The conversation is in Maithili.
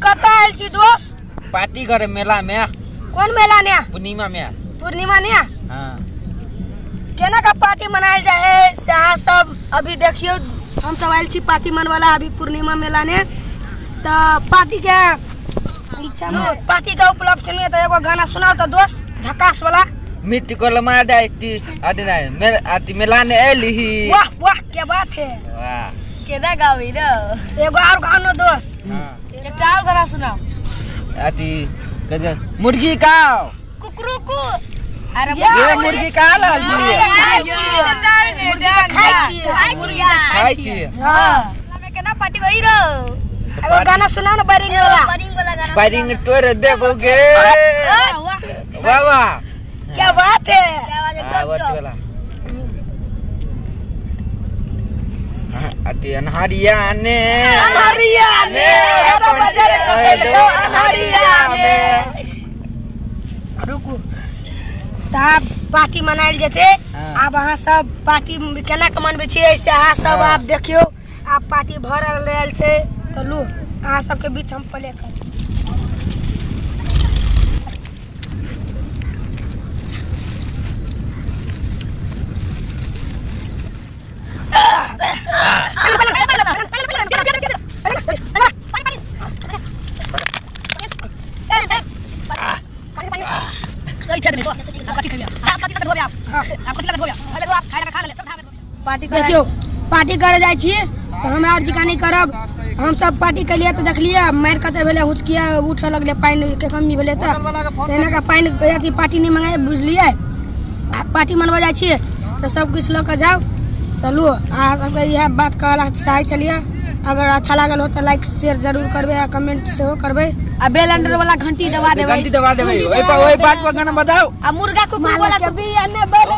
कतऽ आयल छी दोस्त? पार्टी करे मेला में। कोन मेला ने? पूर्णिमा में। पूर्णिमा ने? हाँ। केना का पार्टी मनायल जाय है से अहाँ सब अभी देखियो। हम सब आयल छी पार्टी मनवाला अभी पूर्णिमा मेला ने। तऽ पार्टी के इच्छा में पार्टी के उपलक्ष्य में तऽ एगो गाना सुनाओ तऽ दोस्त, झकास वाला। मिट्टी को लमा जाती आदि नहीं मेरे आती मेला ने एली। वाह वाह क्या बात है। वाह केना गावी रे? एगो और गानो दोस्त। हाँ। एकटा और गाना सुनाओ। आती कहते मुर्गी खाओ कुकरुकु। अरे ये मुर्गी का लाल जी खाइ छी खाइ छी। हां में केना पार्टी होई रो? एगो गाना सुनाओ ना बैरिंग वाला। बैरिंग तोड़ देबोगे। वाह वाह क्या बात है। क्या बात है। अति अनहरिया ने अनहरिया ने बाजार कसे अनहरिया ने। रुकू साहब, पार्टी मनायल जेते। आब अहाँ सब पार्टी केना के मनबै छियै से अहाँ सब आब देखियौ। आब पार्टी भऽ रहल छै तऽ लू अहाँ सबके बीच हम प्ले करब। देखियौ पार्टी करे जाइ छियै तऽ हमरा आओर जिका नहि करब। हम सब पार्टी केलियै तऽ देखलियै मारि कते भेलै, हुचकिया उठऽ लगलै, पानिके कमी भेलै तऽ एना कऽ पानि अथी पार्टी नहि मंगाए बुझलियै। आ पार्टी मनबऽ जाइ छियै तऽ सब किछु लऽ कऽ जाउ। तऽ लू अहाँ सबके इएह बात कहऽ लए चाहै छलियै। अगर अच्छा लागल हो तऽ लाइक शेयर जरूर करबै आ कमेंट सेहो करबै आ बेल अंडर वाला घंटी दबा देबै। घंटी दबा देबै। ओइ पर ओइ बात पर गाना बजाओ। आ मुर्गा कुकुर वाला कभी ने बड़।